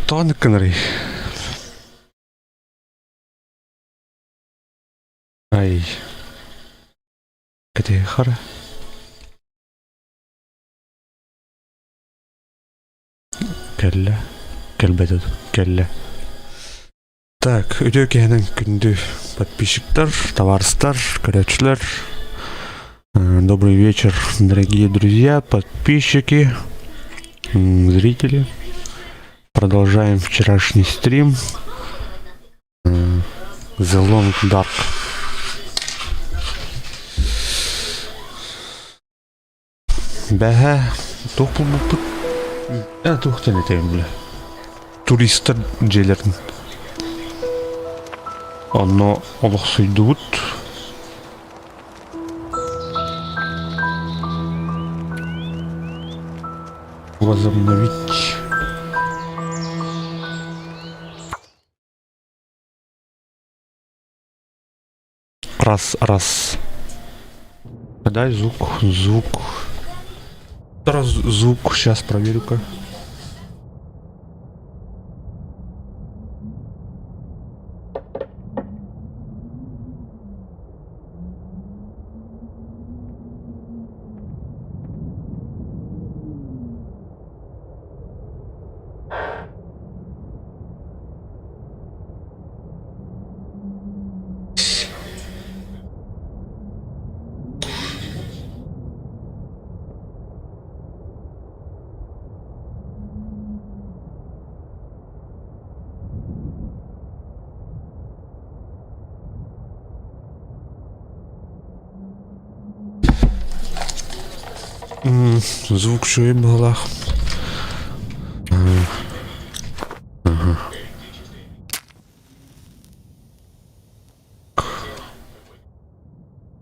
Тоҕо гынарый? Ай, кэтиэхэ Кэллэ, кэлбэтэ кэллэ. Так, үтүө киһинэн күндү подписчиктар, товарыстар, көрөөччүлэр. Добрый вечер, дорогие друзья, подписчики, зрители. Продолжаем вчерашний стрим. The Long Dark. Бэһэ туох булбуппут? Э, туох диэн этэбин бile. Туристар дьиэлэрин. Онно олохсуйдубут. Возобновить. Раз, раз. Дай звук, звук. Раз, звук, сейчас проверю-ка. Звук үчүгэй быһыылаах.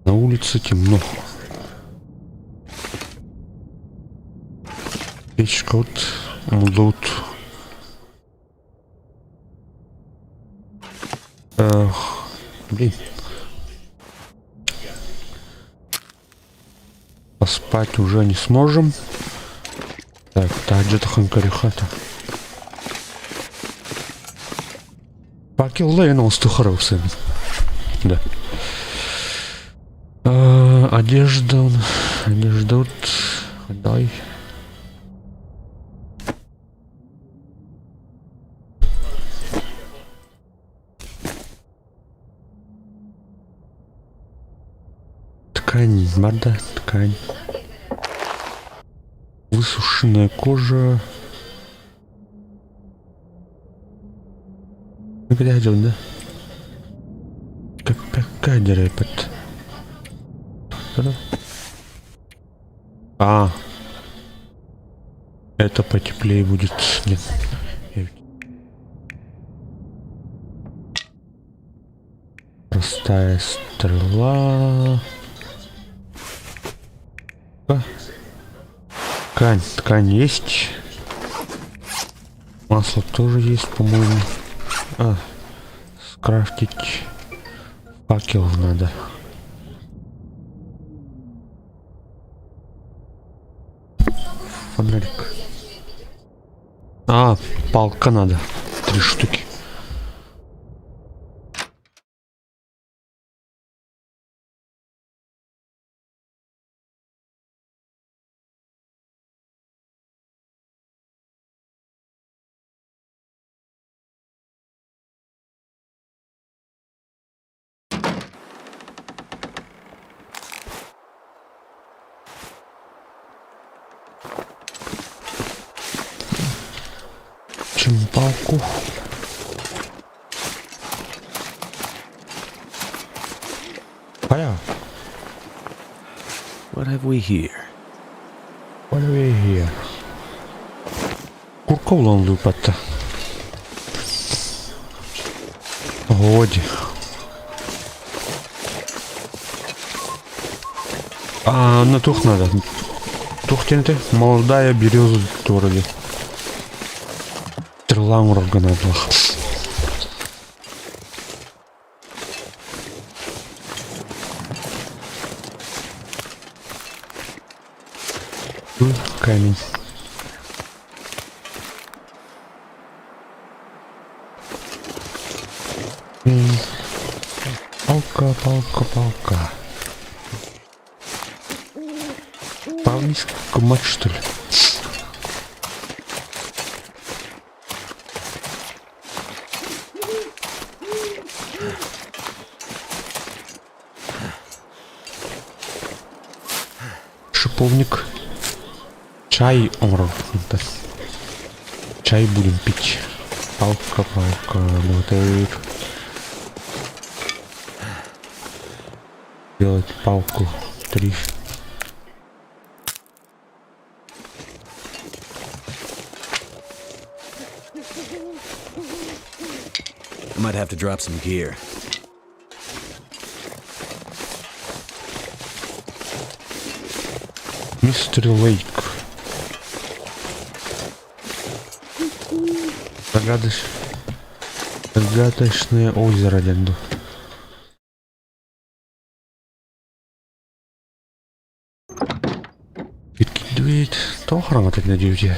На улице темно. Печка вот, мудут. Эх, блин. Поспать уже не сможем. Так, таджи ханкарихата. Факел Лейн Да. А, одежда, одежда вот, дай. Ткань, вода, ткань. Высушенная кожа. Ну, да? Какая дерепет? А, это потеплее будет. Нет. Простая стрела. Ткань, ткань есть. Масло тоже есть, по-моему. А, скрафтить факел надо. Фонарик. А, палка надо. Три штуки. Чем палку? Поля. What have we here? What have we here? Курка улан лупата. Годи. А, на тух надо. Тух тенте. Молодая береза вроде. Стрела урагана Камень. Палка, палка, палка. Парнишка мать, что ли? Шиповник. Чай оҥорор. Чай будем пить. Палка, палка, богатырь. Делать палку. Три. I might have to drop some gear. Мистер Лейк. Загадыш... Загадочное озеро диэн Иркийдибит тоҕо хараҥата диэбитэ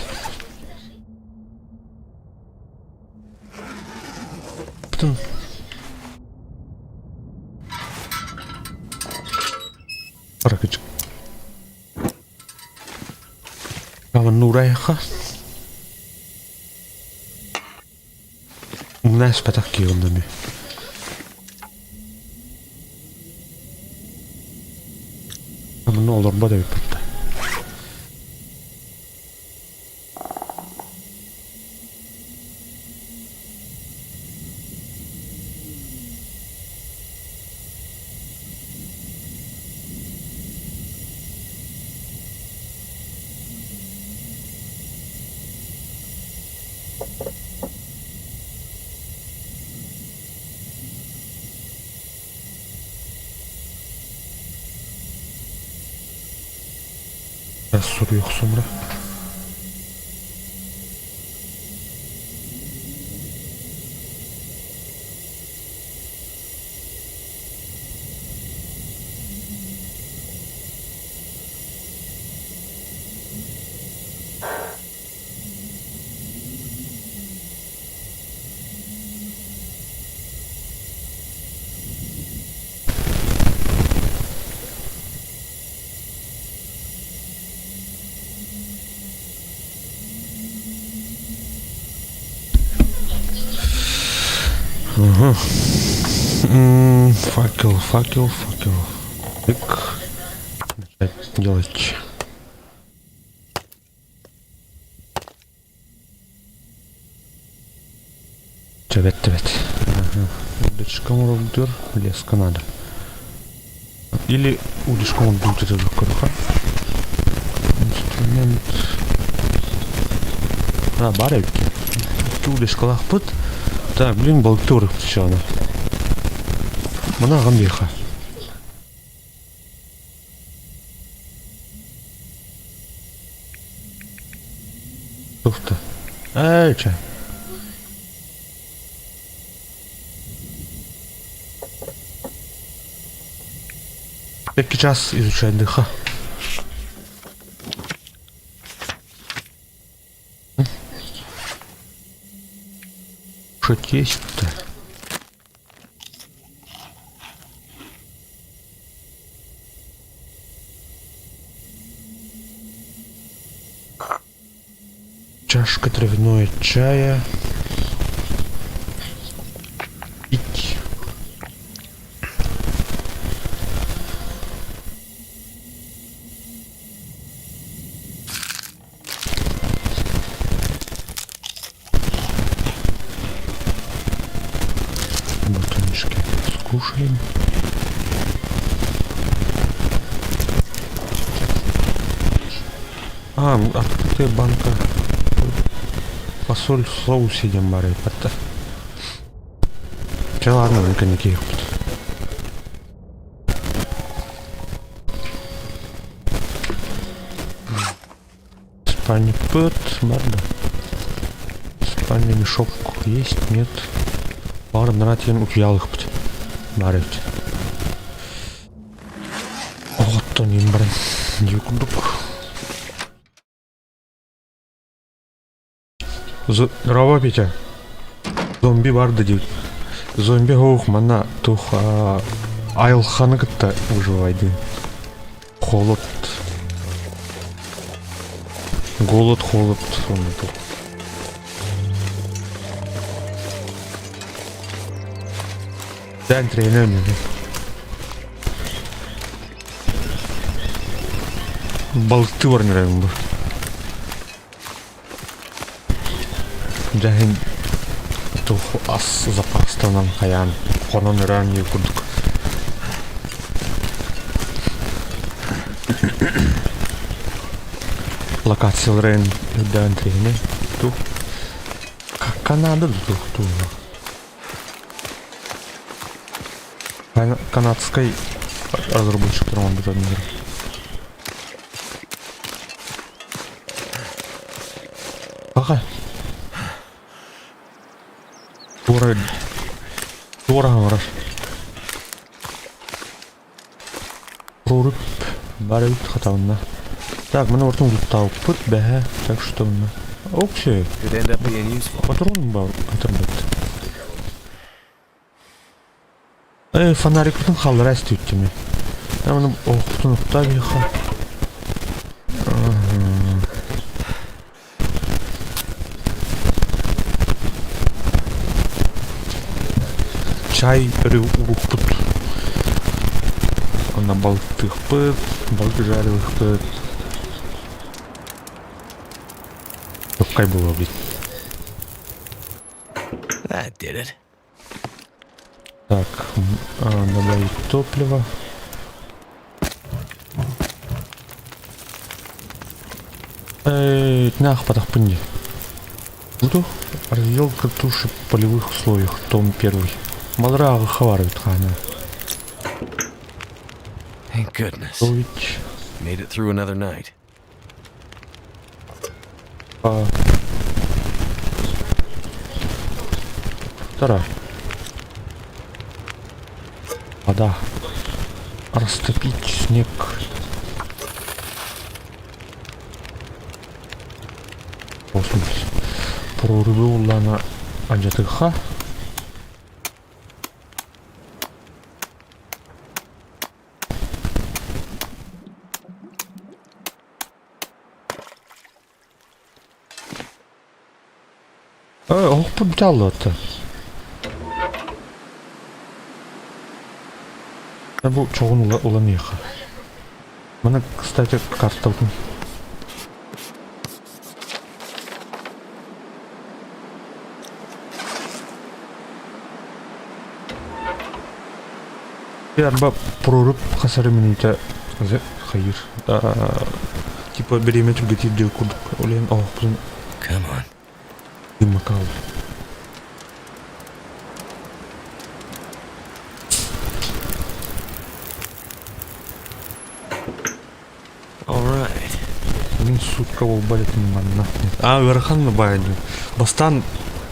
Нуурайха Умна эспэтэх киһи онно эмиэ. Онно олорбот эбиппит да. Суруйуохсумра. Ага. Факел, факел, факел. Так. Начать делать. Төбөт төбөт. Удочка оҥороллор, леска надо. Или удочка оҥордуу көрөхө. Инструмент. А, бар эбит. Удочкалаахпыт. Так, блин, балыктыыр все Мана аҕам биэхэ. Туох Ээ, чэ. Икки час изучайдыха. Что есть-то? Чашка травяного чая. Пить. Батончики скушаем. А, открытая банка. Фасоль в соусе диэн баар эбит. Чэ ладно, кэнники Спальник барда. Спальный мешок есть, нет. Баар наратиен утуйалыхпыт. Баар эбит. Оҕоттон иин баран дии курдук. Здорово, Петя. Зомби бар да диэбит. Зомби оһох манна туох. Айылханы кытта выживайдыы. Холод. Голод, холод, сонно туох. Дэн тренер Балыкты бар нөрөйүм бу. Дьэһин туох ас запастанан хайаан хонон өрөөн диир курдук. Локацияларын үрдээн тренер ту Канада туох туох Канадскай разработчиктар оҥорбут оннугар. Аха. Туора туора хаҥарар. Туруп бары эбит хатабынна. Так, маны ортон улуттаабыппыт бэһэ, так что мына. Окей. Could end up being useful. Патрон бар көтөрбөт. Э, фонарикпытын хааллара эстибиттими. Маны оохпутун уктаа биһиэхэ. Чай өрүү уруукпут. Онно балыктыахпыт, балык жарилыахпыт. Токкай буолуо That did it. Так, добавить топливо. Эй, нах, потахпынди. Буду разделка туши в полевых условиях, том первый. Малра хавар хана. Thank goodness. Made it through another night. А... Вторая. Вода. Растопить снег. Космос. Прорубил алдьатыха. Э, оһохпут бүтэ аллыбатта. Бу чоҕун ыланыаха. Маны, кстати, картабытын Арба проруб хас эрэ мүнүүтэ хайыыр типа бириэмэ түргэтиир диир курдук ол иһин оһохпутун Come on. гыммакаал All right. Мин сутка буолбат этим манна. А, ыарахан баайы. Бастаан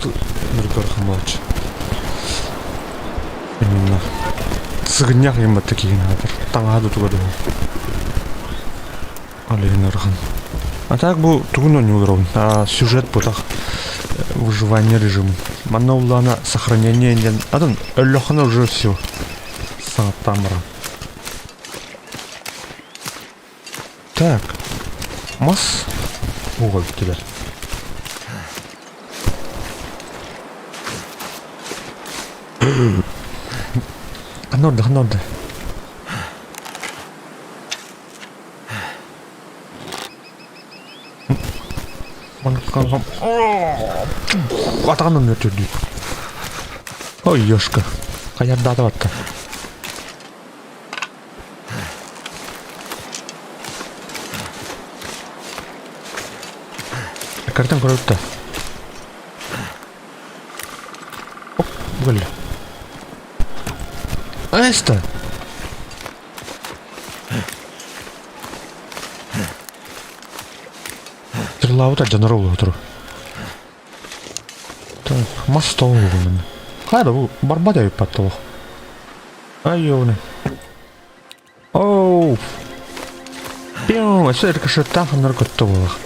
ыарахан буолааччы. Именно. Сыгынньах гымматта киһин аатар. Таҥаһа да туга дуу. Ол иһин ыарахан. А так бу тугун оонньуулар А сюжет бутах выживание режим. Манна улаана сохранение диэн атын өллөххүнэ уже все. Саҥаттаан баран. Так, мас уга бүттүлэр. Ханна орда, ханна орда? Атаҕын оннугар төрдүү. Ой, ёшка. Хайардаата батта. Картан көрөттө. Оп, бу Эста! Тырлаабыт дьонор олоотуру. Так, мас тоҕугунан. Хайда бу барбат эбиппат толох. Ай, ёбаный. Оу! Пиу, өссө рикошеттаах ханнары көттө буолах.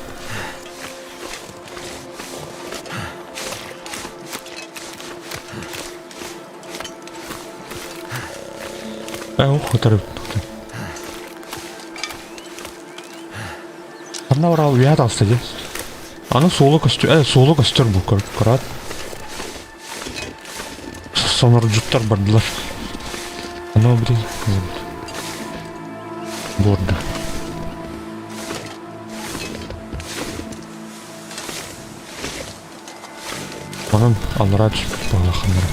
Ээ, утары. Ханна барал үөһэ таҕыста дии. Аны суолу көстөр, э, суолу көстөр бу кыраат. Сонордьуттар бардылар. Аны били буорда. Онон аллараа түспүт баҕалаахханнара.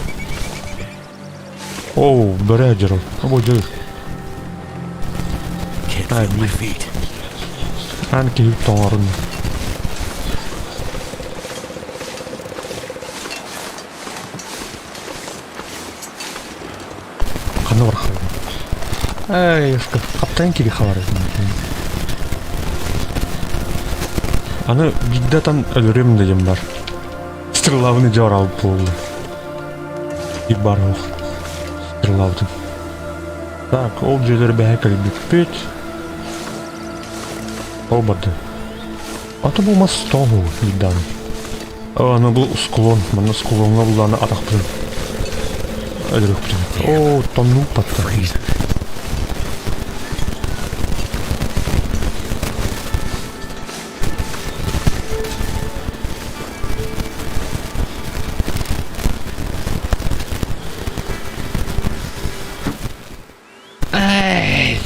Оу, бөрө дьорол. Обо дьыл. Can't feel my feet. Аан киһи тоҥорун. Ханна бараххай? Эй, хаптайын кири хабар. Аны биирдэ атан өлөрүөм да диэн бар. Стрелабын дьэ оралып буолла. Биир бар оох. Стрелабытын. Так, ол дьиэлэр бэһэ кэлбиппит. Ол барды. Аты бу мас тоҕу биирдааны. Аны бу склон, манна склоҥҥа буллааны атахпытын өлөрүөхпүтүн. Оо, тоннуу патта. Эй!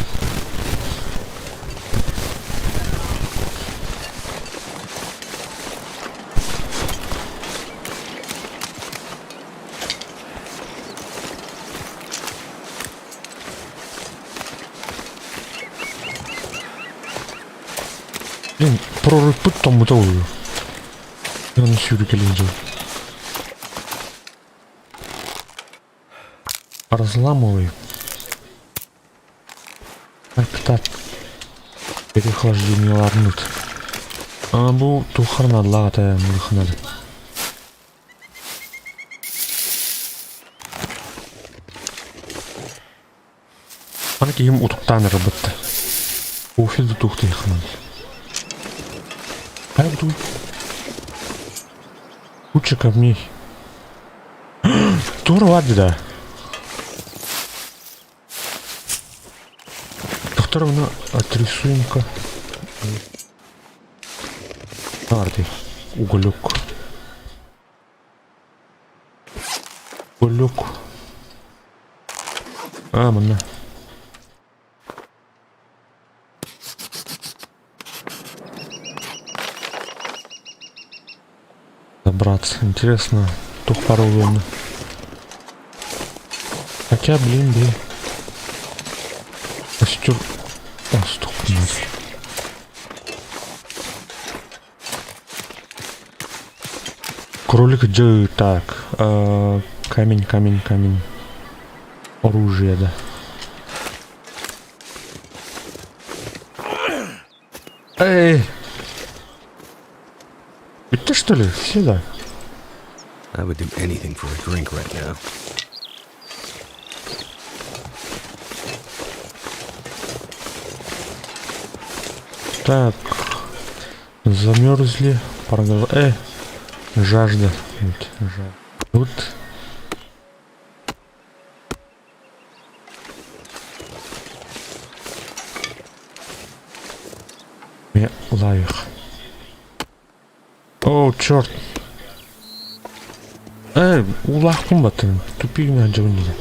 Блин, прорывпыт тоҥмута буолуо. Аны сүүрүкэлиин дьыл. Разламывай. Так, так. Переохлаждениеларнут. А бу тухарнадлаҕа мылыхнады. Аны киһим утуктаан ырбытта. Кофе да туохтуйаххынан. Хайа бутуй? Куча камней. Тура бар да. Доктор, мына отрисуем-ка. Барды. Уголек. Уголек. А, манна. Забраться. Интересно, тух пару Хотя, блин, блин. Костер. О, стоп, Кролик Дж. Так. Камень, камень, камень. Оружие, да. Эй! Это что ли? Сюда. I would do anything for a drink right now. Так. Замерзли. Продолж... Жажда. Вот, жажда. Тут. Лайх. О, черт. Э, улаахпын баттым. Тупигынан дьабын дии.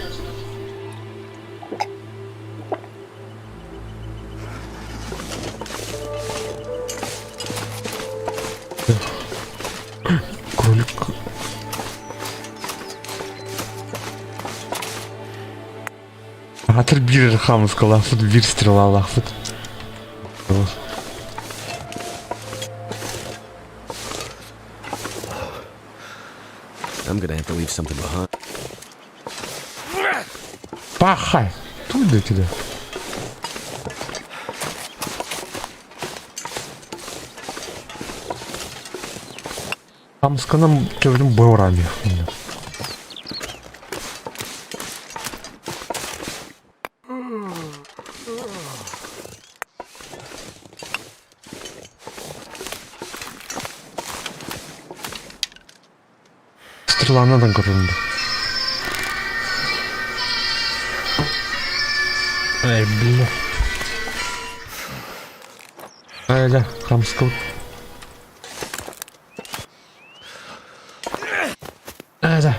Кролик. Аатыр биир хаамыскалаахпыт, биир стрелалаахпыт. I'm gonna have to leave something behind. Пахай! Тут до тебя. Хаамысканан төбөтүн быһа Стреланан көрүндү. Эй, бля. Айда, хамскабыт. Айда.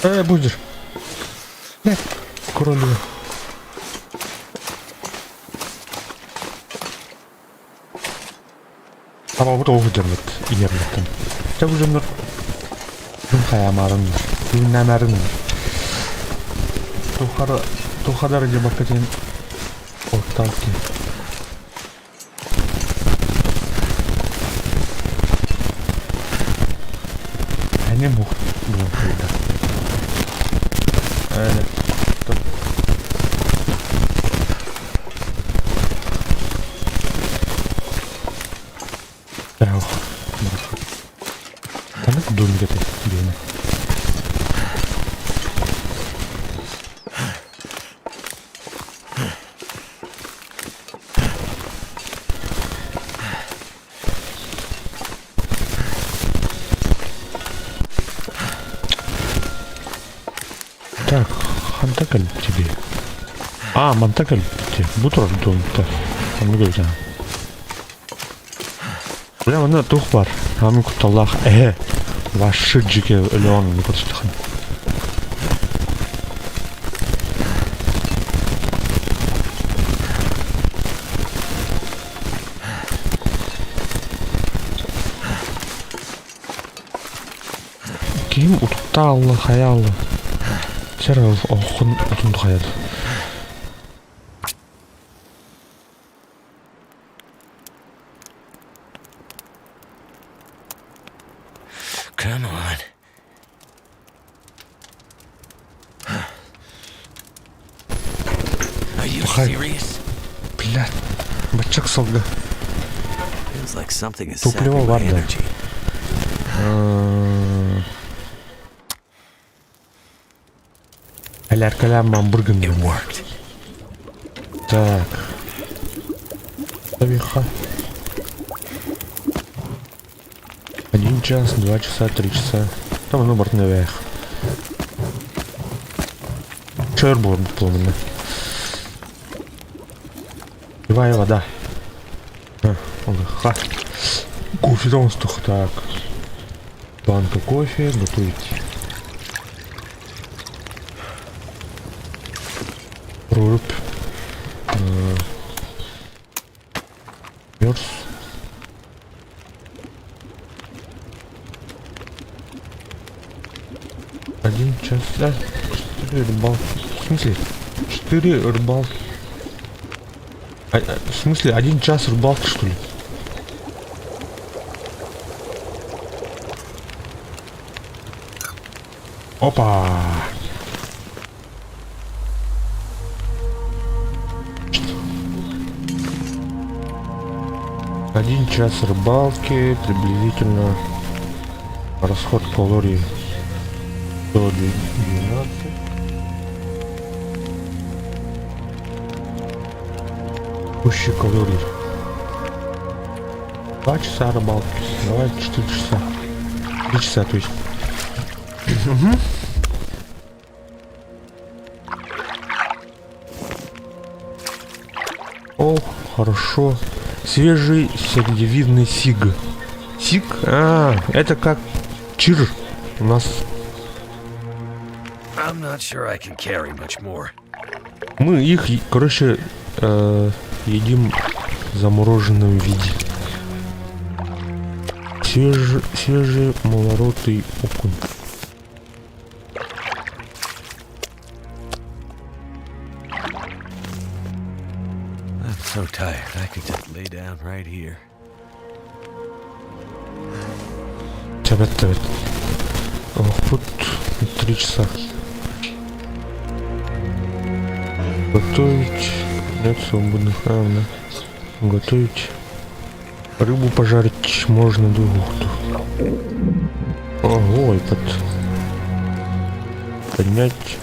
Э, будешь. Э, кролик. Табабыт оҕу дьоммут ийэрбиттэн. Чэ бу дьоннор күн хайаамаарын, күннээмээрин тухары тухадары дьабакка диэн оттаах киһи. Эни мух буолан кыйда. Ээ, Ханнык домик этэй диэни. Так, ханта кэлбит А, манта кэлбит Бу турар домикта. Онну көрүтэн. Бля, манна туох баар? Хаамыы кутталлаах эһэ Ваши дьике өлөөн онну көрүстэхин. Киһим утукта алла, хайа алла. Сэр оххун утун хайад. Come on. Are you Хай. serious? Блядь, бачок сылгы. Feels like something is Топливо sapping my бар да. energy. Элэркэлээн мамбыр It гынным. worked. Так. Тавиха. Один час, 2 часа, 3 часа. Там ну барт наверх. Чөр буолбут буолумна. Живая вода. А, ха. Кофе толстых. Так. Банка кофе готовить. Прорубь. Мерз. Один час, да? Четыре рыбалки. В смысле? Четыре рыбалки. А, в смысле, один час рыбалки, что ли? Опа! Один час рыбалки, приблизительно расход калорий 112. Пуще калорий. 2 часа рыбалки. Давай 4 часа. 3 часа, то есть. Угу. О, хорошо. Свежий сердевидный сиг. Сиг? А, это как чир. У нас... I'm not sure I can carry much more. Мы их, короче, едим в замороженном виде. Свежий малоротый окунь. I'm so tired. I could just lay down right here. Тэбэт тэбэт. Ох, тут 3 часа. Готовить. Нет свободных. А, да. Готовить. Рыбу пожарить можно двух. Ого, этот. Поднять.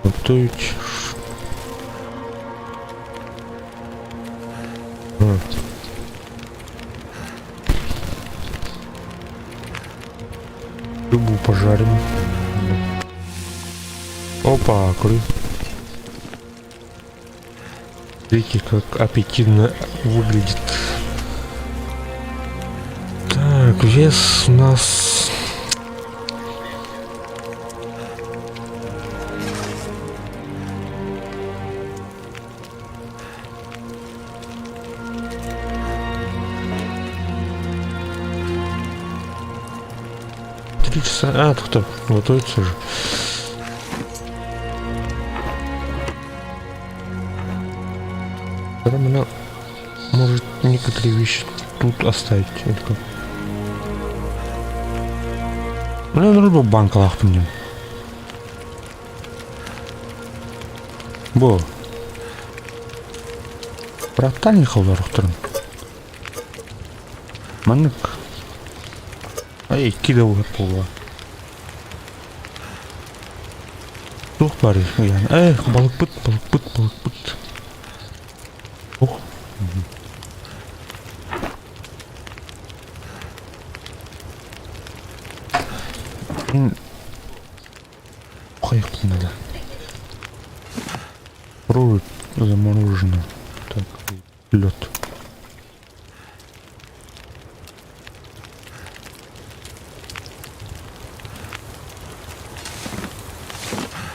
Готовить. Рыбу пожарим. Опа, кры. Видите, как аппетитно выглядит. Так, вес у нас... 3 часа. А, кто готовится же. Тогда может некоторые вещи тут оставить. Или как? Ну, рыбу банкалаахпын диэн. Бу. Быраттан холлорохторун. Маннык. Ай, икки да буолла. Туох баар ыйаан. Эх, балыкпыт, балыкпыт, балыкпыт. Ох. Хайыахпытын надо. Роль заморожена. Так, лед.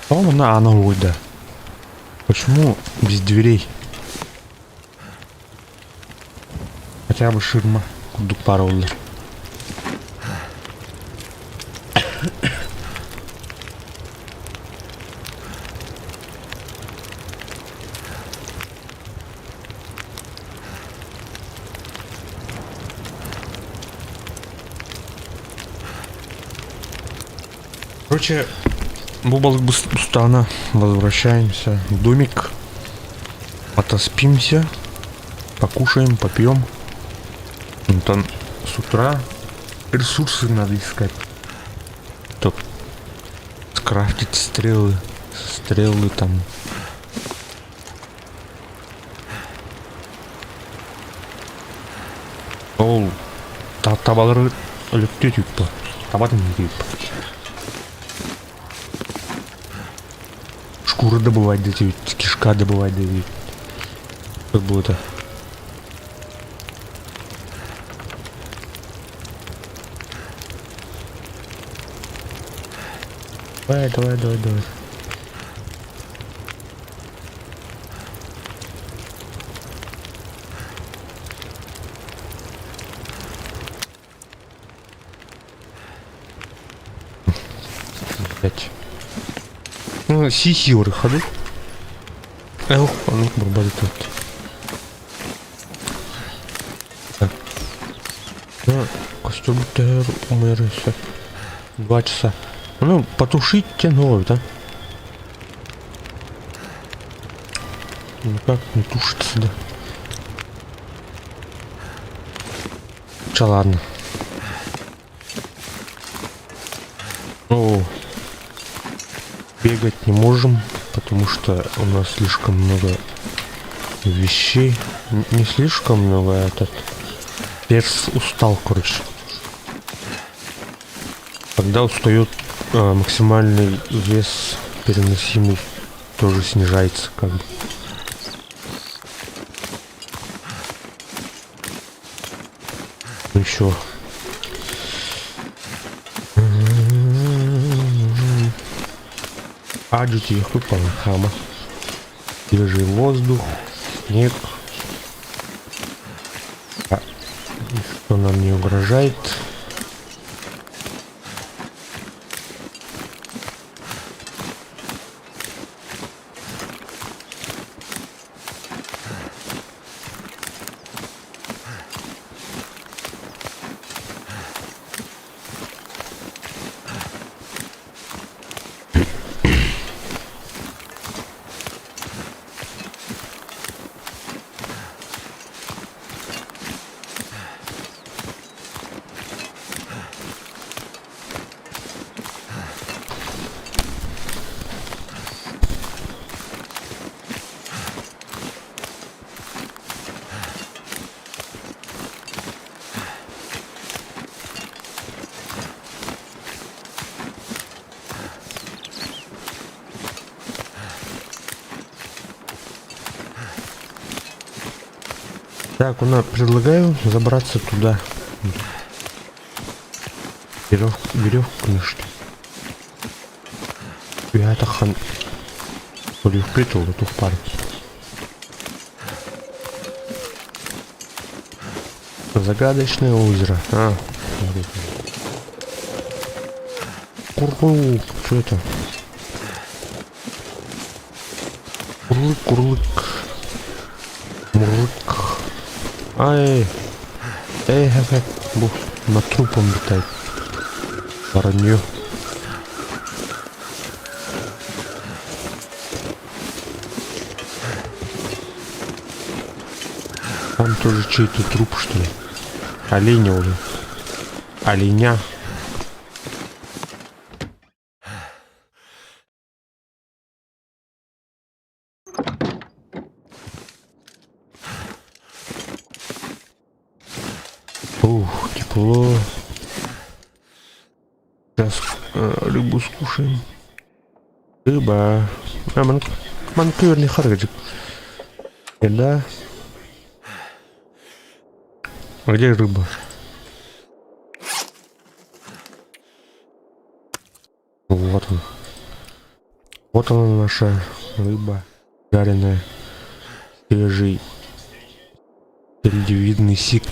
По-моему, на она да. Почему без дверей? Хотя бы ширма курдук баар буоллар. Короче, бу балык бустаҕына возвращаемся в домик, отоспимся, покушаем, попьем. Там с утра ресурсы надо искать. Чтоб скрафтить стрелы, стрелы там. Ол табалары өлөктүү тип табатын тип. Шкуры добывать дэтибит, кишка добывать дэтибит. Как бы это. Давай, давай, давай, давай. Блять. Ну, сихи ходу. Эх, он бурбали тут. Так. Ну, костюм умерся. 2 часа. Ну, потушить тянуло, да? Никак не тушится, да. Ча, ладно. О, бегать не можем, потому что у нас слишком много вещей. Не слишком много, а этот перс устал, короче. Когда устает, максимальный вес переносимый тоже снижается, как бы. Еще. Аджити хама. Свежий воздух, снег. А, что нам не угрожает. Так, у предлагаю забраться туда. Веревку, веревку нашли. Я хан тух пар. Загадочное озеро. А, Курлык, что это? Курлык, курлык. Мурлык. Ай. Эй, хэ, хэ. Бу над трупом летает. Воронье. Там тоже чей-то труп, что ли? Оленя уже. Оленя. Ух, тепло. Сейчас рыбу скушаем. Рыба. А, ман, манкыр не харгадик. Да. А где рыба? Вот он. Вот она наша рыба. Жареная. Свежий. Сельдевидный сик.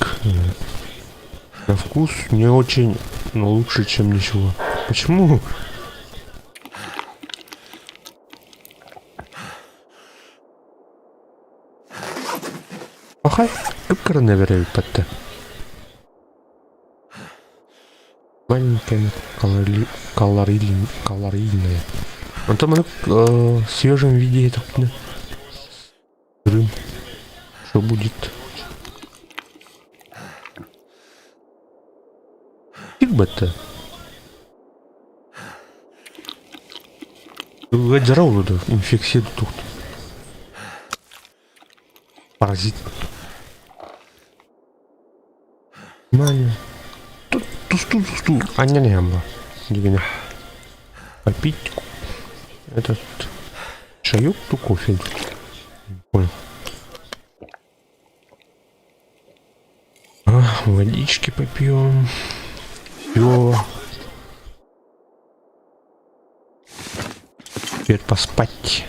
На вкус не очень, но лучше, чем ничего. Почему? Пахай, кып-кыраны патта. Маленькая калори... калорийная. калорийная. Антон мы в свежем виде это Крым. Что будет? Фиг бы это. Гаджарау инфекция тут. Паразит. Внимание. Тут, тусту, тусту. А не, не, не. Попить этот чаек, ту кофе. Понял. А, водички попьем. Все. Теперь поспать.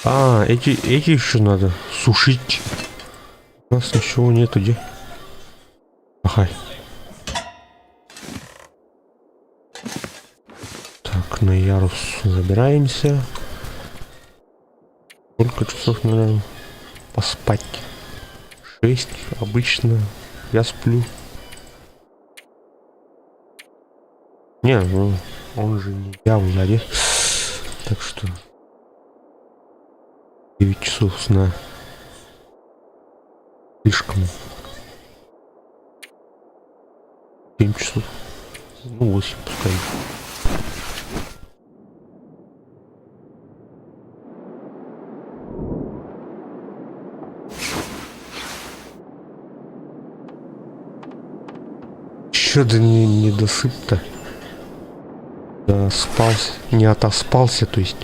А, эти еще надо сушить. У нас ничего нету, где? Ага. Так, на ярус забираемся. Сколько часов надо поспать? 6 обычно. Я сплю. Не, ну он же не я в заре. Так что 9 часов сна. Слишком. 7 часов. Ну, 8 пускай. Чё да не, не досып-то? Да, спался, не отоспался, то есть.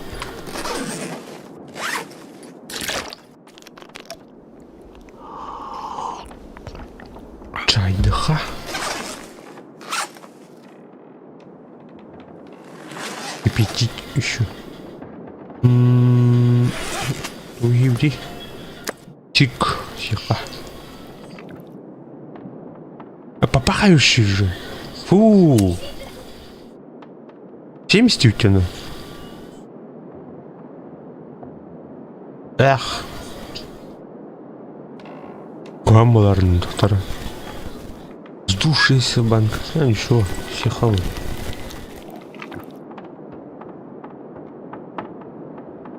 Чайдыха. Кипятить еще. Уйди. Тик. Тихо. А попающий же. Фу. 70 у тебя? Эх. Гаммаларын доктора. Сдувшаяся банка. А, ничего, все хавают.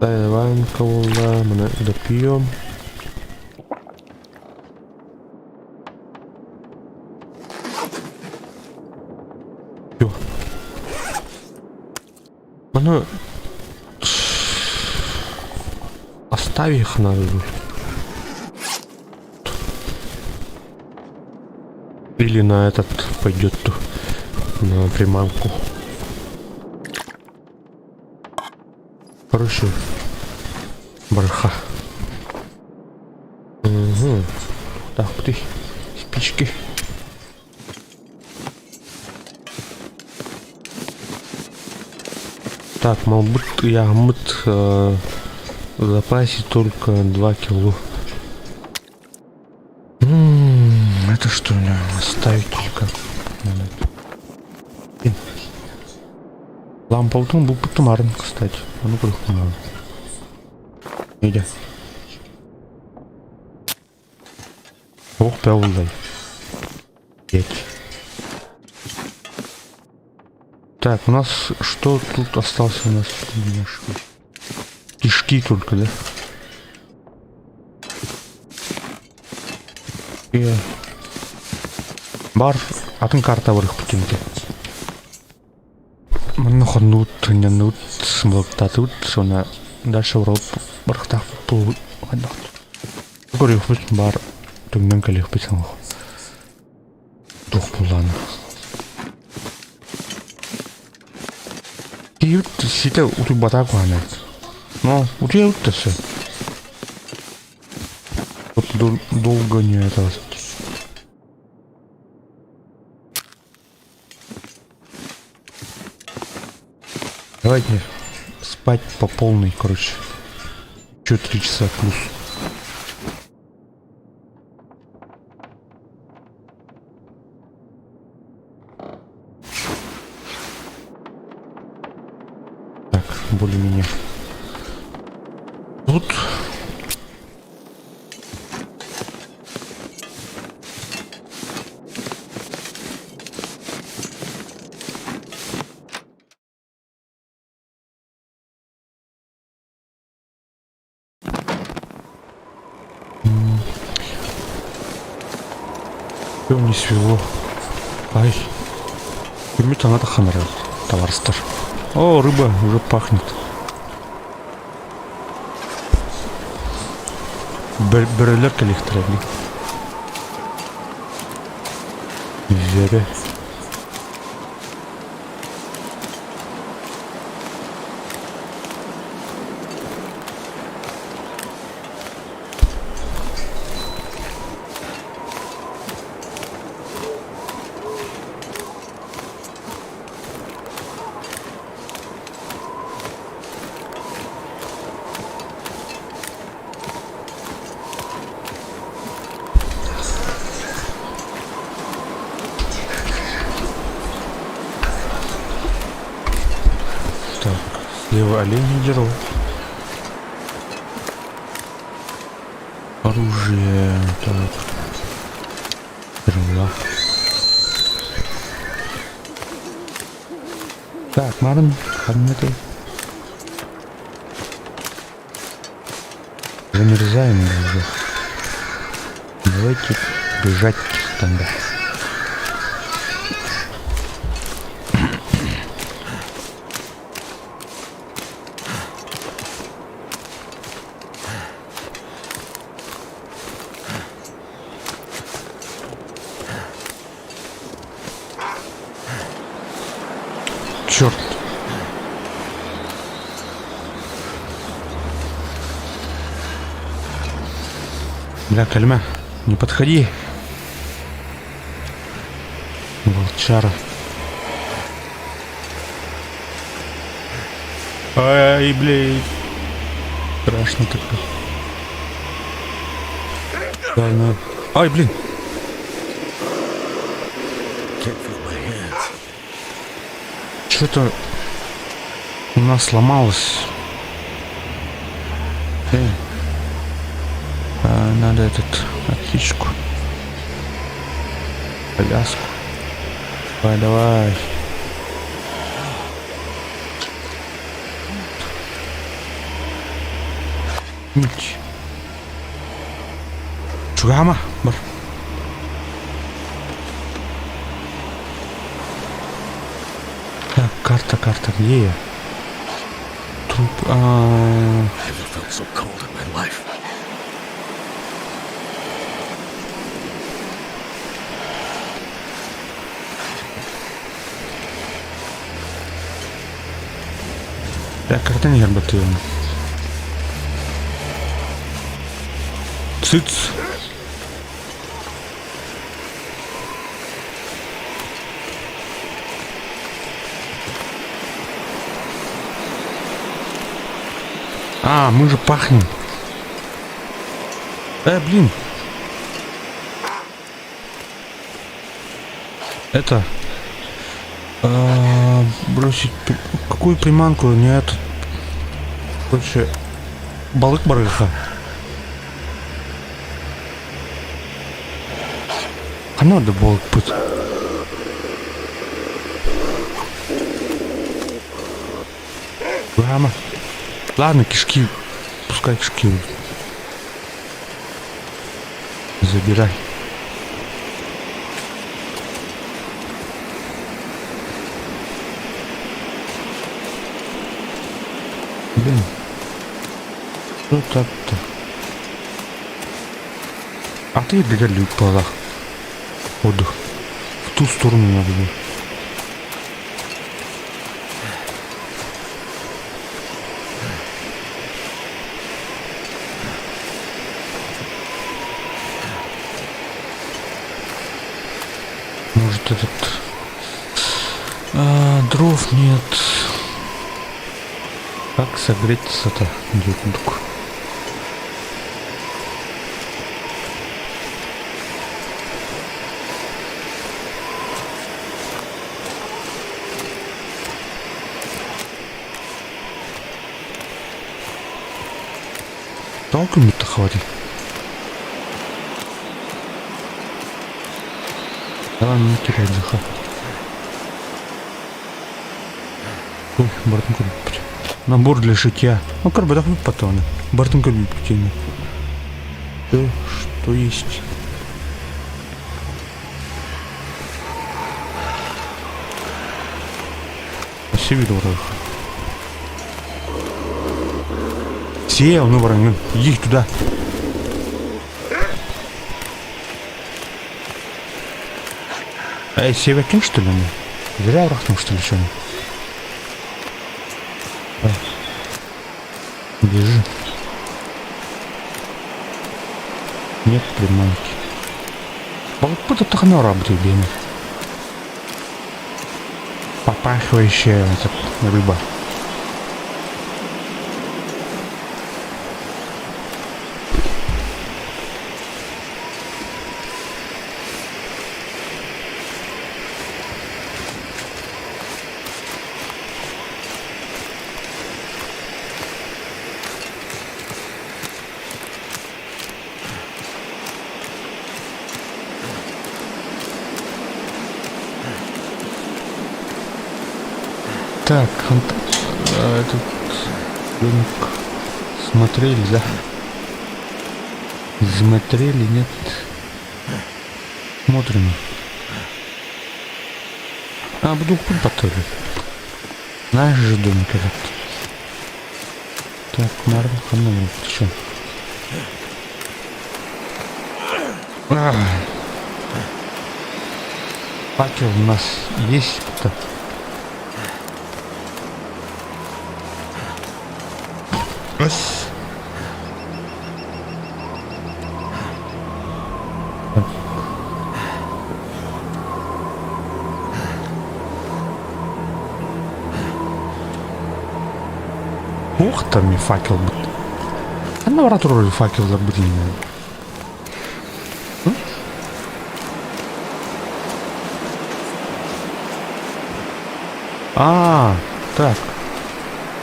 Банка была, мы допьем. Все. Оно... Оставь их надо. Или на этот пойдет на приманку. Короче, барха. Угу. Так, ты спички. Так, малбыт ыйааммыт в запасе только 2 кило. Это что ли оставить или как? Надо. Лампалтын булпуттум арын, кстати. Ону көрүөхпүн Иди. Ох, пәулдай. Так, у нас что тут остался у нас? Кишки только, да? И... Бар, атын карта бар бүтүнде. Манна хоннуут, тыннануут, сымылыктатыбыт, уонна дальше уралып барыахтаахпыт буолбут хайдах. Көрүөхпүт баар түҥнэн кэлиэхпит саҥах. Туох буоллаҕына. Киһибит ситэ утуйбатах куһаҕан эбит. Но утуйабыт да сөп. Долго не это Давайте спать по полной, короче. Еще 3 часа плюс. Так, более-менее. Тут Все не свело. Ай. Күммүт саҥа тахсан эрэр, табаарыстар. О, рыба уже пахнет. Бөрөлөр кэлиэхтэрэ дии. Бөрө. Так, слева олень деру. Оружие. Так. Стрела. Так, марын, ханна Замерзаем уже. Давайте бежать тогда. Черт. Бля, кэлимэ, не подходи. Волчара. Ай, блядь. Страшно так. Да, ну. Ай, блин. Can't feel my hands. Что-то у нас сломалось. Эй. А, надо этот аптечку. Коляску. Давай, давай. Нич. Чугаһаама, бар. Так, карта, карта, где я? Труп. А, I haven't felt so cold in my life. Картан иһэр баттыыбын. Цыц! А, мы же пахнем. Блин. Это... А, бросить... Какую приманку? Нет. Короче, балык барыха. А надо балык пыт. Прямо. Ладно, кишки. Пускай кишки. Забирай. Блин. Что так-то? А ты для люпала. Отдых. В ту сторону надо было. Может этот... А, дров нет. Как согреться-то, дюк? Толком-то хватит. Давай не терять духа. Ой, бартын көрбүт. Набор для шитья. Ну, көрбөтөх патроны. Бартын көрбүт Все, что есть. Спасибо, дорого. Сел, ну, баран, иди туда. Эй, севекин, что ли? Зря рахнул, что ли, что ли? Бежи. Нет приманки. Балыкпыт тахнора бейме. Попахивающая этот, рыба. Так, этот домик смотрели, да? Смотрели, нет? Смотрим. А, буду потоли. Наш же домик этот. Так, Марвел, ну, что? Факел у нас есть-то. Раз. Так. Ух, там и факел будет. А на роль факел забыли. А, так.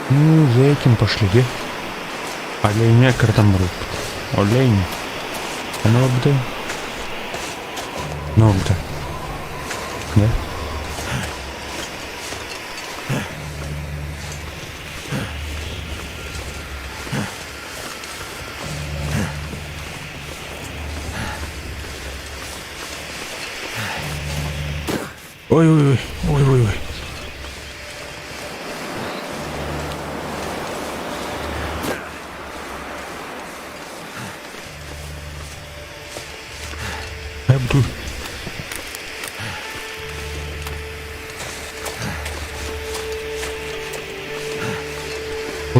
Ну, за этим пошли, где? Оленя картамрут. Олень. Оно бы. Ну, да. Да? Ой-ой-ой, ой-ой-ой. Я буду.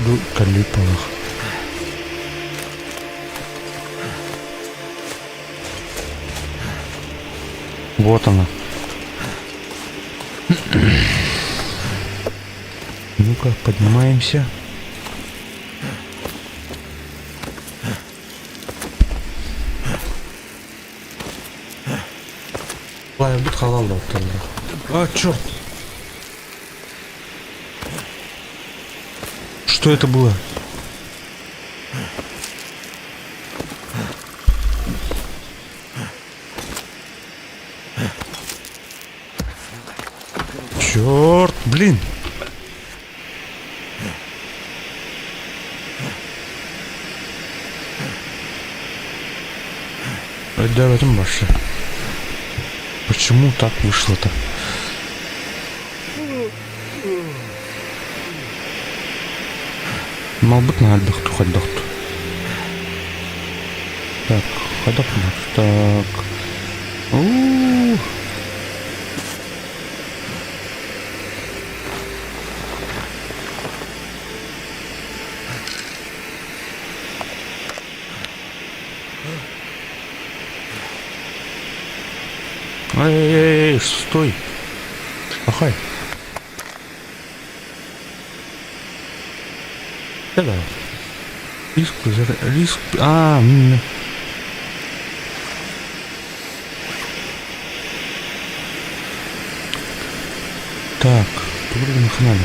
Походу, калипалах. Вот она. Ну-ка, поднимаемся. Лайбут халал А, черт! Что это было? Черт, блин! Да, в этом больше. Почему так вышло-то? Малбыт наһаа хайдах Так, хайдах Так. У-у-у. Эй, стой! Ахай. Да. Риск, риск, а, м Так, тугу надо.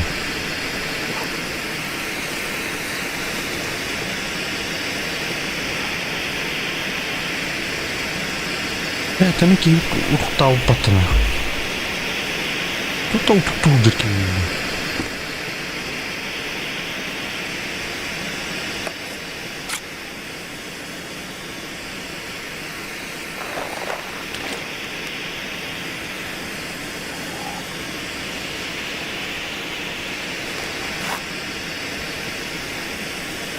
Это мики ухтаупатына. Тут утуктуулдыр кини.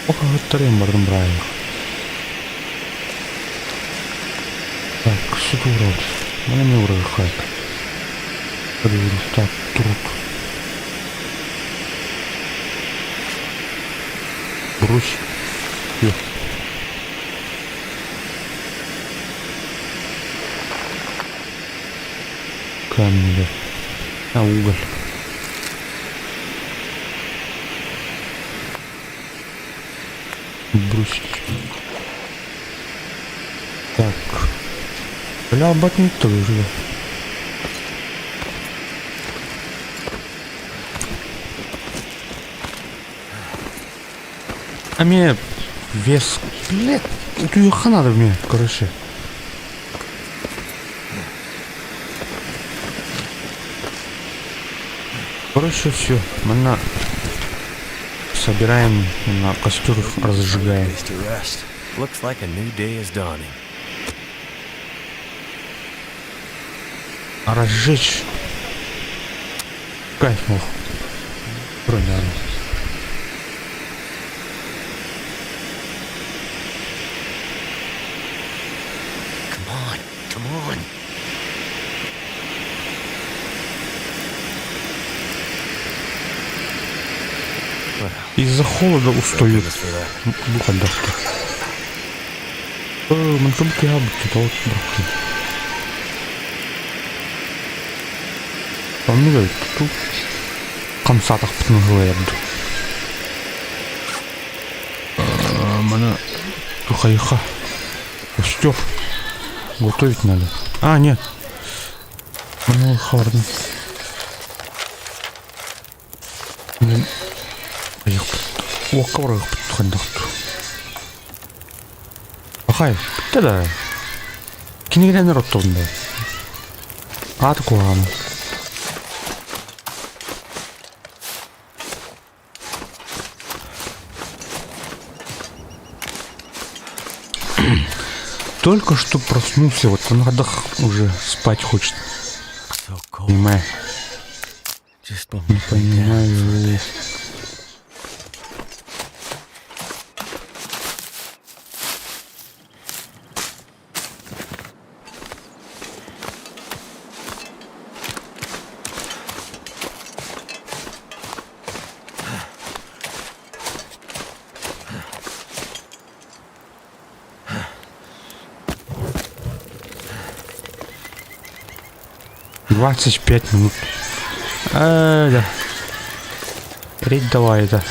Охоттарым бардым брайық. Так, сюда урод. Мана не урод Так, труд. Брось. Ё. Камни, да. А, уголь. Бросить. Так. Бля, батник тоже. А мне вес... Блядь, утуйха надо мне, короче. Короче, все. Мы на... Собираем на костер, разжигаем. Looks like a new day is dawning. А разжечь. Кайф мог. Броня. Come on, come on. Well, Из-за холода thank устают. goodness for that. Бу хайдахта. Мантым киһи тоҕус бырахтым. Оннук туту хамсаатахпытын ыһылайарду. Маны тухайха. Костер. Готовить надо. А, нет. Маны хавардым. Блин. Уокка барыахпыт хайдахту. Ахай, бүттэ да. Кинигэнэн оттобун да. Ааты куһаҕан. Только что проснулся, вот на ходах уже спать хочет. So cold. Понимаю. Just want Не to lay down for a понимаю. bit. 25 минут. А, да. Треть давай это.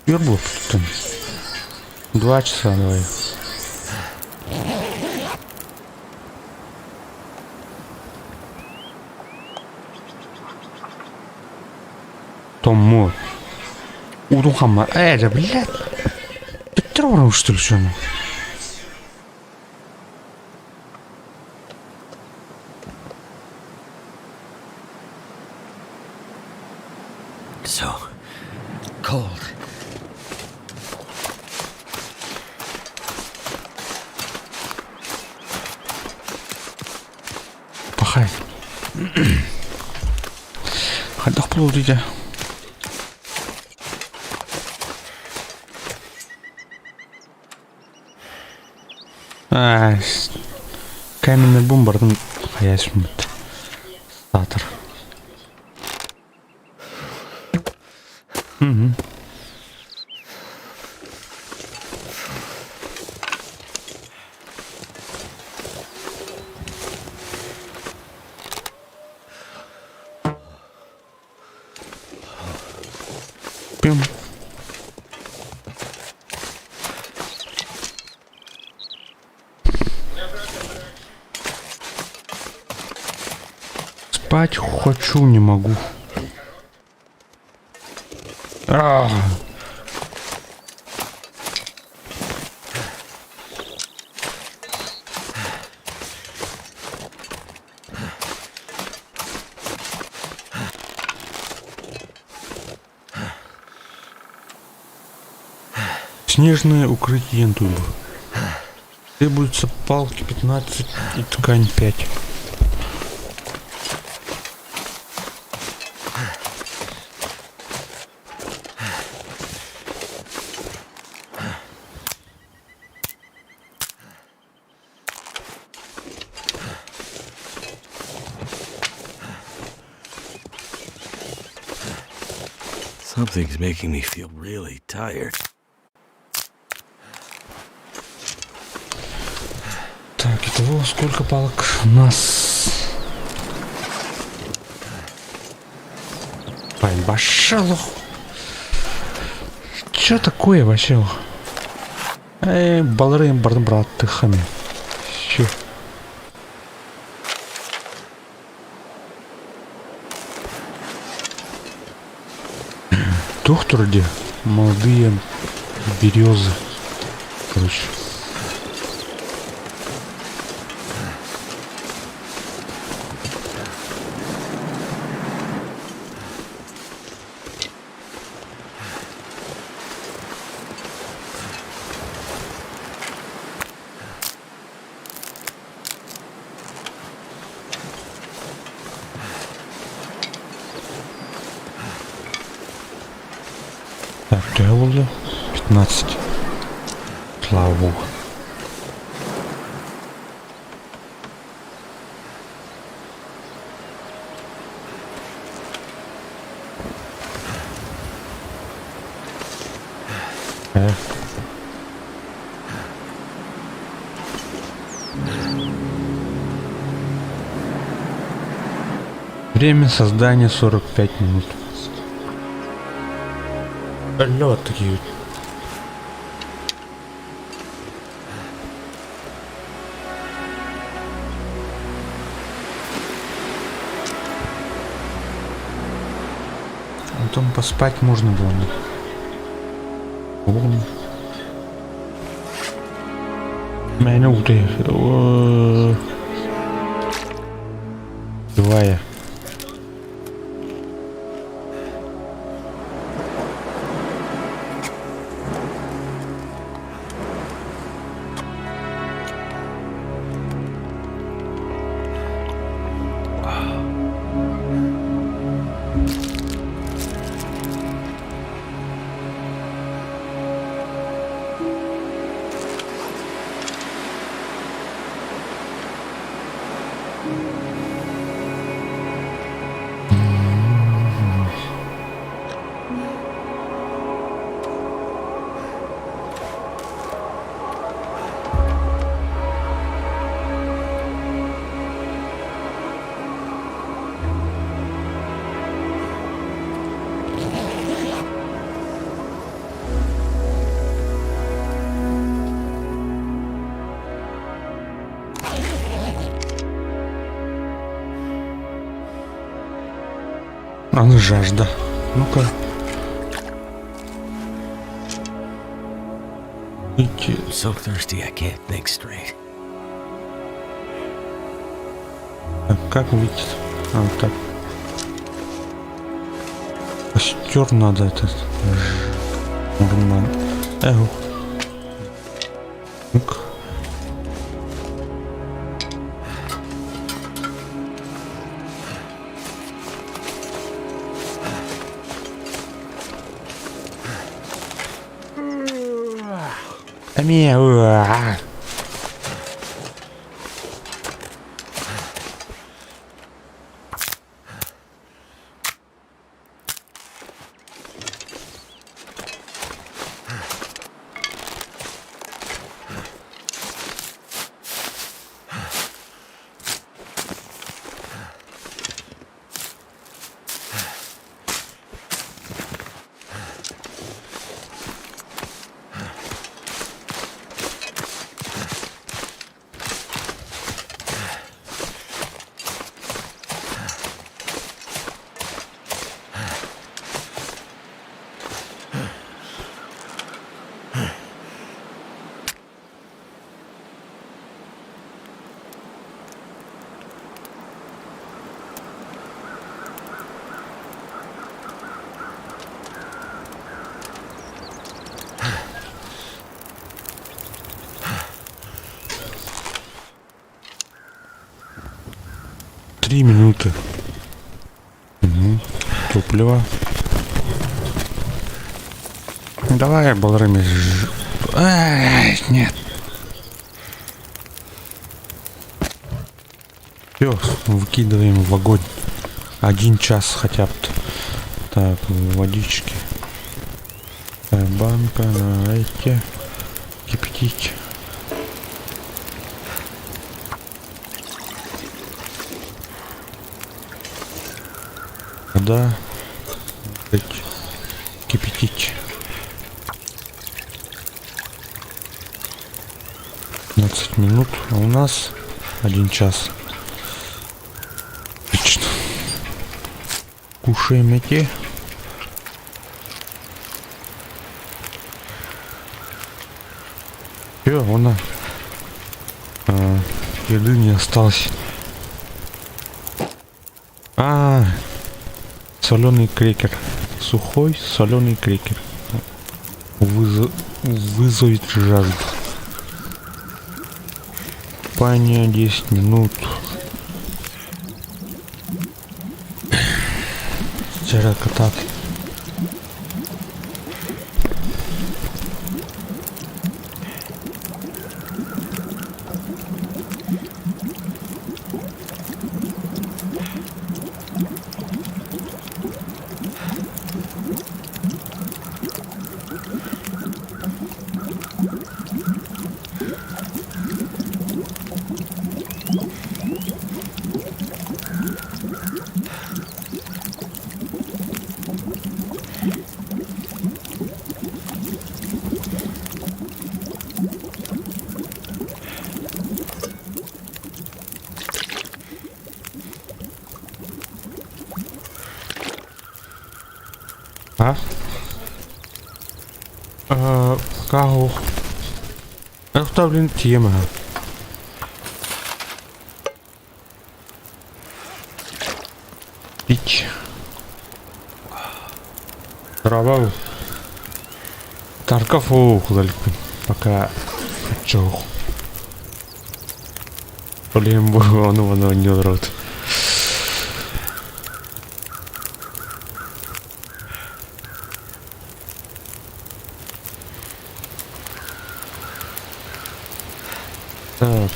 Өр там. 2 часа давай. Тому. Удухама. Э, да, блядь. Ты трогал, что ли, что ли? So cold. Пахай. Хайдах буолуо дии. А, каменный бум бардым хайасмыт. Саатар. Угу. Пим. Спать хочу, не могу. А. Снежное укрытие дуба. Требуется палки 15 и ткань 5. Something's making me feel really tired. Так, итого сколько палок у нас? Башалох. Что такое вообще? Эй, балырым бардым брат хами. Чё? Доктор где? Молодые березы. Короче. Так, төһө буолла? 15. Слава богу. Э. Время создания 45 минут. Алло, такие. Потом поспать можно было. Вон. Меня уты. Давай. Аны жажда. Ну-ка. Идти. I'm so thirsty I can't think straight. Так, как выйти? А, вот так. Костер надо этот. Нормально. Эх. Ну-ка. Эмиэ 3 минуты. Угу. Топливо. Давай, балрами. Ай, нет. Все, выкидываем в огонь. Один час хотя бы. Так, водички. Так, банка на эти. Кипятить. Вода. Кипятить. 15 минут. А у нас один час. Отлично. Кушаем эти. Все, она. А, еды не осталось. А, соленый крекер. Сухой соленый крекер. Вызов, вызовет жажду. Паня 10 минут. Вчера катат. А? Каго? Эх, блин, тема. Пить. Рабау. Тарков оохулалькпин. Пока чох. Блин, ону ону не рот. Так,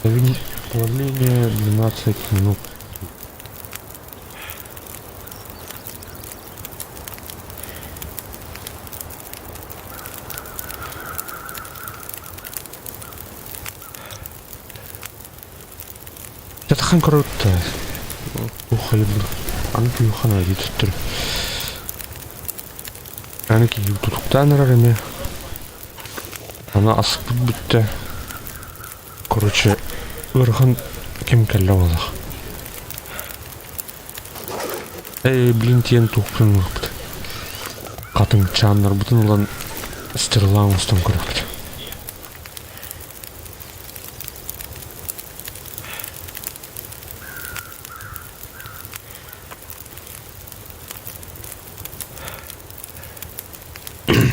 расплавление 12 минут. Жатахан көрөттө. Ухайбы. Аны күйхана кетиптир. Аны ки тутуктан эме. Аны асып бүттү. Короче, ырхан кем кэллэ буолах. Эй, блин, тиэн туохпун ылыахпыт. Хатыҥчааннарбытын ылан стрела оҥостон көрөхпүт.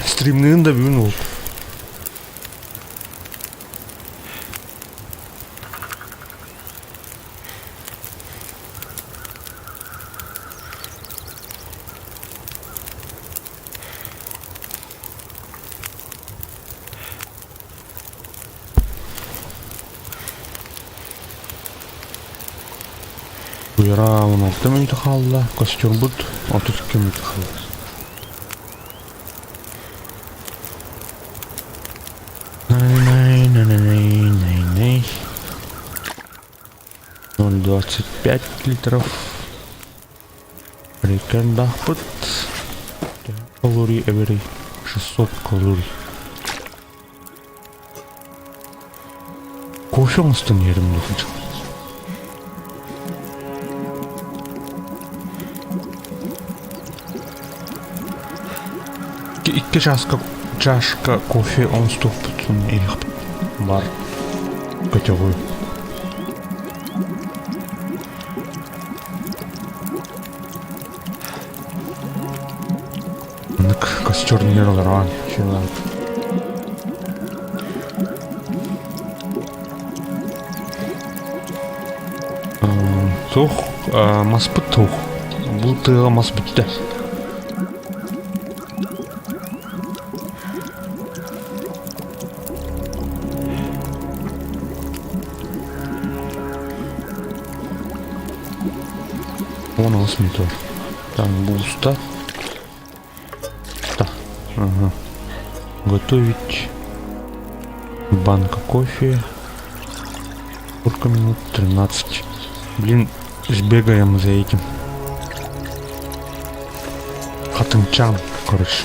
Стримныын да бүгүн ол. Буйара 16 мүнүүтэ хаалла, костюмбут 32 мүнүүтэ хаалла. Най-най-най-най-най-най. 0,25 литров. Рекендахпыт. Калорий эбэрий 600 калорий. Кофе оҥостон иһэрим дуо? Икки чааска чашка кофе оҥостуохпутун иһиэхпит бар көтөҕү. Маннык костер ньэр олорон Туох маспыт туох. Бу тыаҕа мас бүттэ. 10 метр. Там буста. Да. Ага. Готовить банка кофе. Сколько минут? 13. Блин, сбегаем за этим. Хатымчан, короче.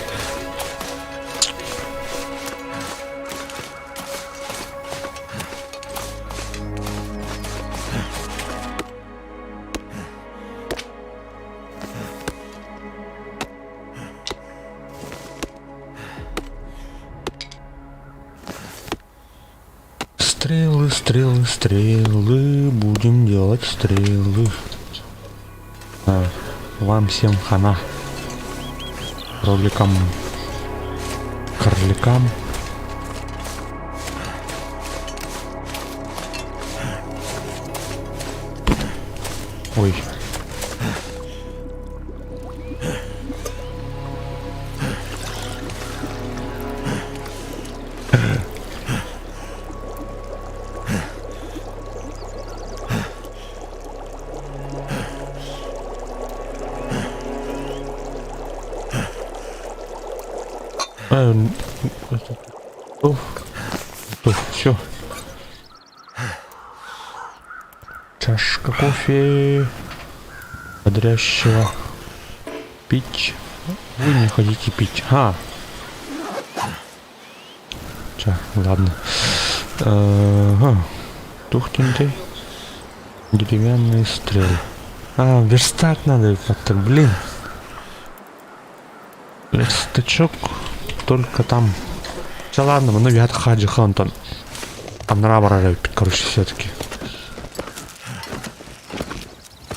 Стрелы, стрелы, стрелы, будем делать стрелы. А, вам всем хана. Кроликам. Кроликам. Ой. Все. Чашка кофе. Бодрящего. Пить. Вы не хотите пить. А. Ча, ладно. Ага. Тухтенький. Деревянные стрелы. А, верстак надо как-то, блин. Верстачок только там. Да ладно, ну я хаджи хантон. Аннараа короче, все-таки.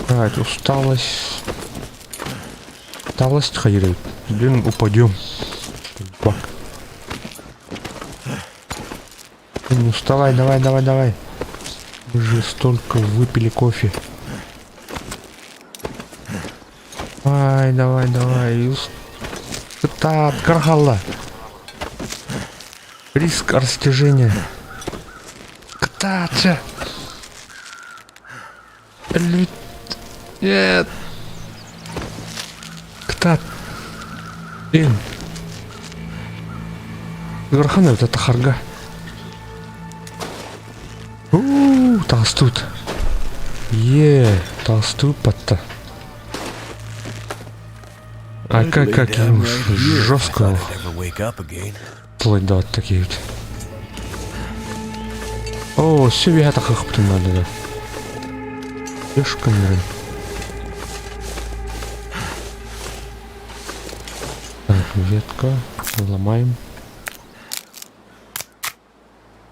Так, усталость. Усталость ходили. Блин, упадем. Бак. Ну вставай, давай, давай, давай. Мы же столько выпили кофе. Давай, давай, давай. Та, кархалла. Риск растяжения. Ктача. Нет. Ктат. Блин. Ыарахан эбит тахарга. У, толстут. Е, толстую патта. А как, как жестко. Вплоть до такие вот. О, все тахахпытын надо да. Ешкамерин. ветка. Ломаем.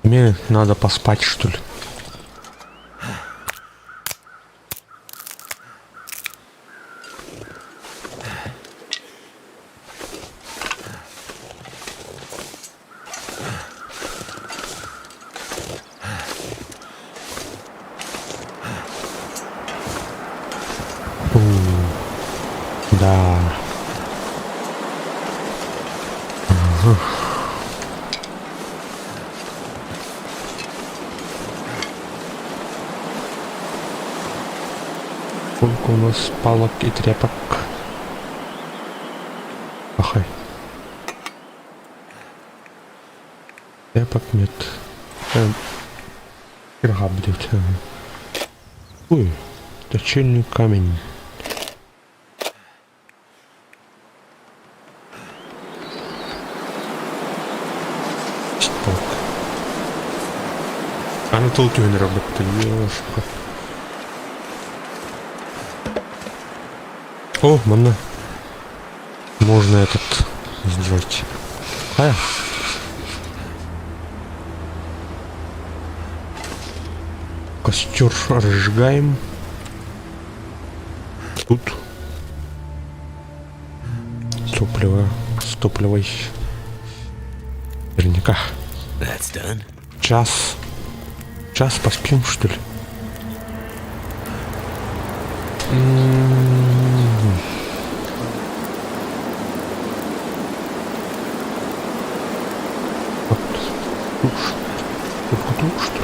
Мне надо поспать, что ли? Да. Сколько у нас палок и тряпок? Ахай. Тряпок нет. Кирга будет. Ой, точильный камень. Так. Аны тыл түһэн работа, ёшка. О, манна. Можно этот сделать. А. Костер разжигаем. Тут. Топливо. С топливой. Наверняка. That's done. Час. Час поспим, что ли? М. Вот. Тут, только тут, что ли?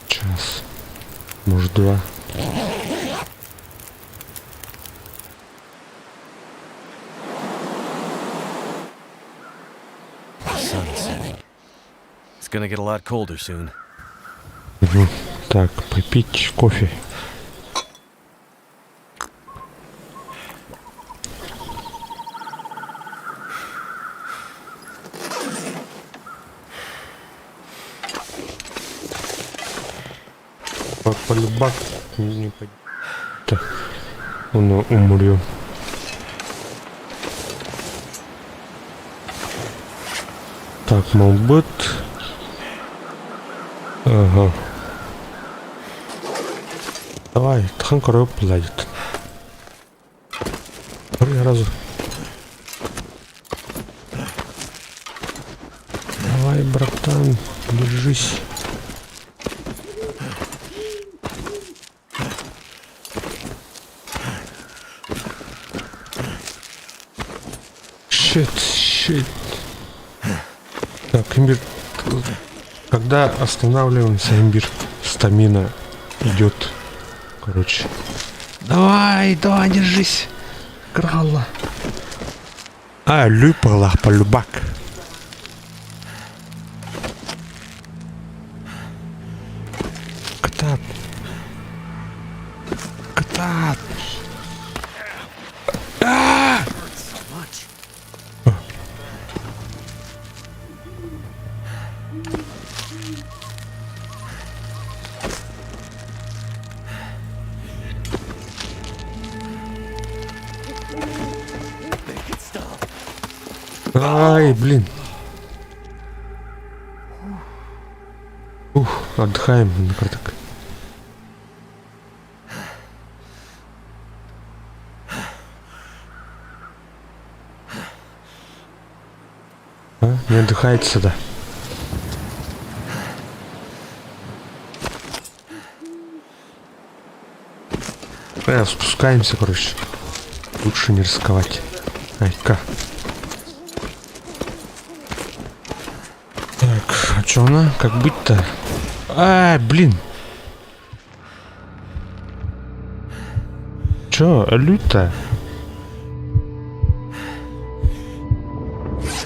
Час. Может, два. The sun's setting. It's gonna get a lot colder soon. Мгм. Так, попить кофе. По полюбак не по- Он умрет. Так, малбыт. Ага. Давай, тхан король платит. Разу. Давай, братан, держись. Shit, shit. Так, имбирь. Когда останавливаемся, имбирь, stamina идет. Короче. Давай, давай, держись. Крала. А, люпала, полюбак. Кытаат. Кытаат. А! So much. Make it stop. Ай, блин. Ух, отдыхаем на карток. А? Не отдыхается, да. Спускаемся, короче. Лучше не рисковать. Ай-ка. Так, а чё она? Как быть-то? А, блин. Чё, люто?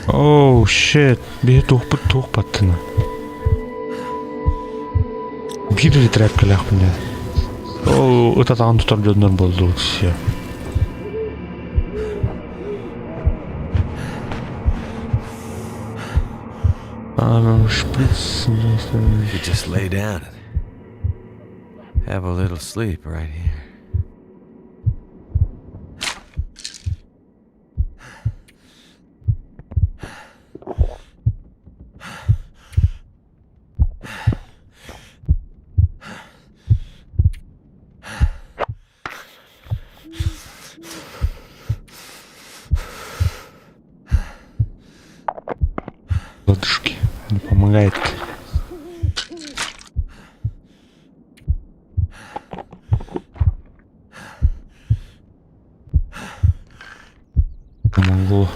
Oh, shit. Биһи туохпут туох баттына. Биир эрэ тряпкалаахпын дии. Оо, ытатаҕын тутар дьоннор буоллубут все. А, шприц. I could just lay down and have a little sleep right here. Ладушки, не помогает. Помогло.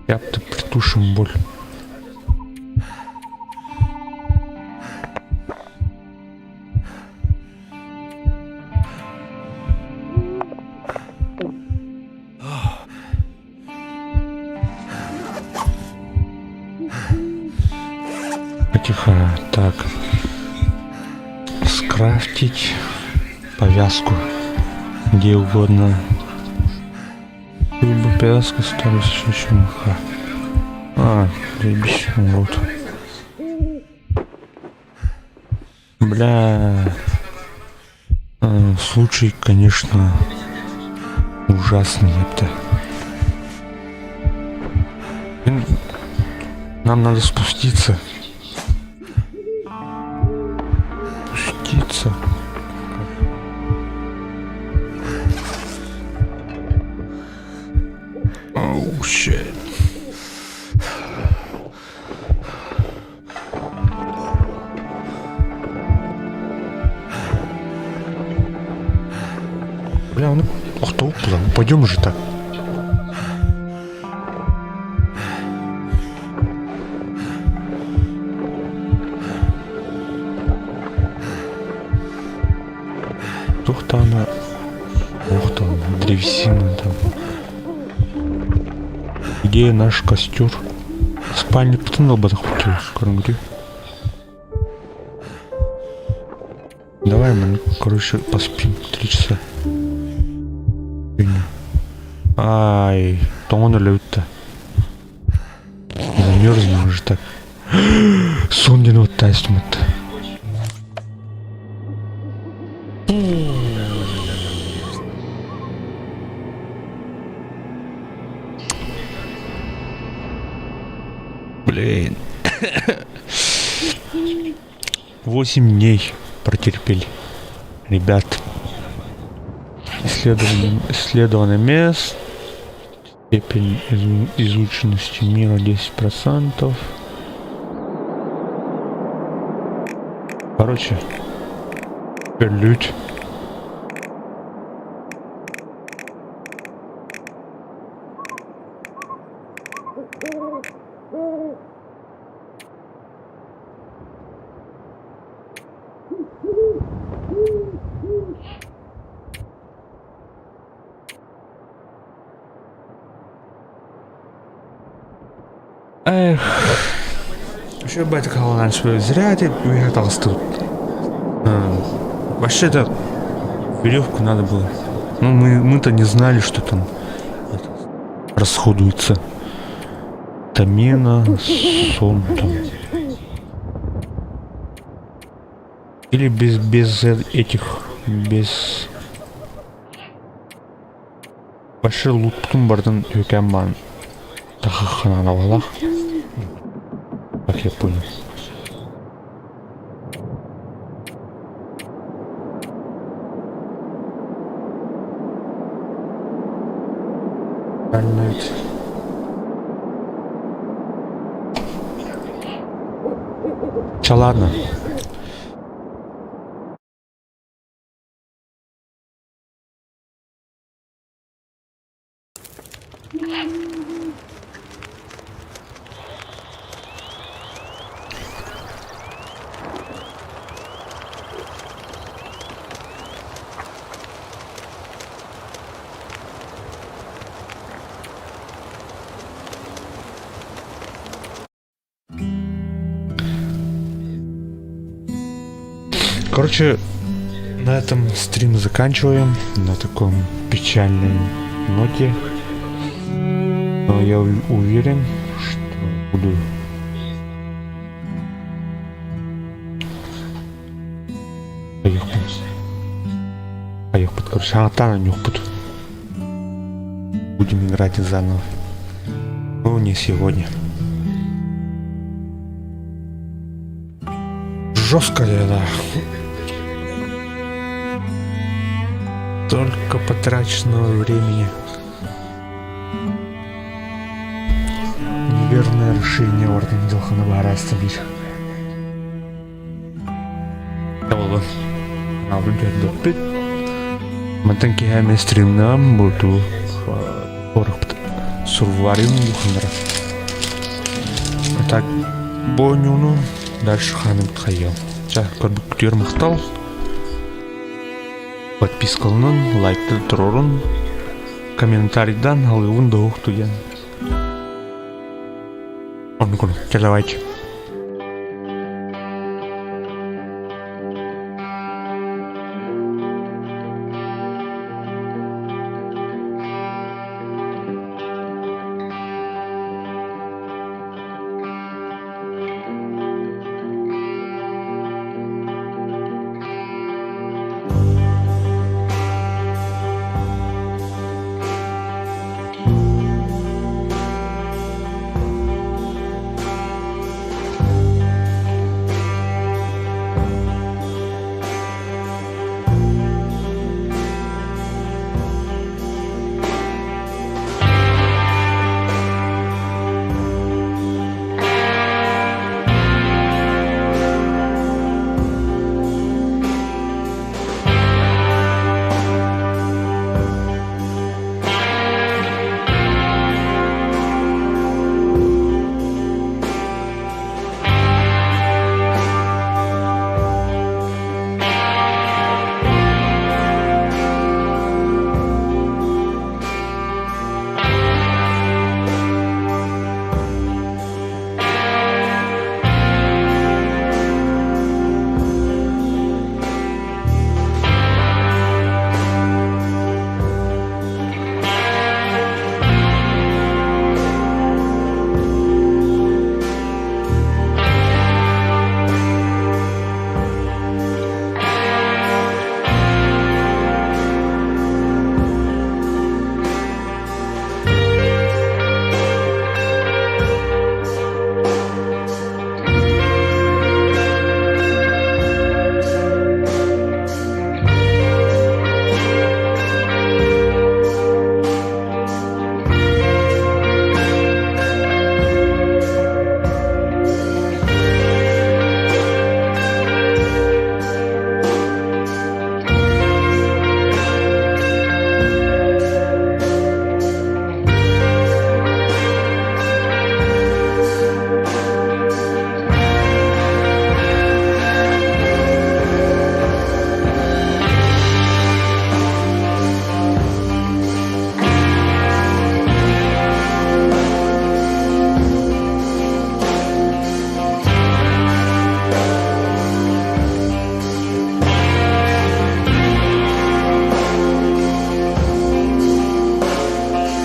Я-то притушим боль. Тихо, так. Скрафтить повязку где угодно. Либо повязка старость еще мха. А, заебись, вот. Бля. Случай, конечно, ужасный, ёпта. Нам надо спуститься. Спуститься. Oh, shit. Бля, ну, ох, куда? Пойдем же так. Тух-то она... Ух там, древесина там. Где наш костер? Спальник потом бы Давай мы, короче, поспим 3 часа. Ай, тоҥон өлөбүт. Замерзнем уже так. Сон диэн вот тайстымыт. Блин. 8 дней протерпели. Ребят. Исследование, исследованное место. Степень изученности мира 10%. Короче, лють. Эх. Еще батя раньше зря ты толстый. Вообще-то веревку надо было. Ну, мы-то не знали, что там расходуется. Стамина, сон там. Или без этих, без... Вообще лутпутун бардын үкәм бан. Тахахана. Как я понял. Правильно ведь. Чё, ладно. Короче, на этом стрим заканчиваем. На таком печальном блокноте. Но я уверен, что буду Айыхпыт, короче, саҥаттаан оонньуохпут. Будем играть заново. Ну, не сегодня. Жесткая, да. Только потраченного времени. Неверное решение орден дьылхана баарастан биир. Буоллун. Аналбын көрдөппүт. Мантан киһи эмиэ стримнаам буолтуу орохпут сурвариум духаннара. А так бу оонньууну дальше хааныбыт хайыам. Ча көрбүккүтүгэр махтал. Подпискаланан, лайкты турорун, комментарийдан алыыбын да уһуктуйан. Оннук, давайте.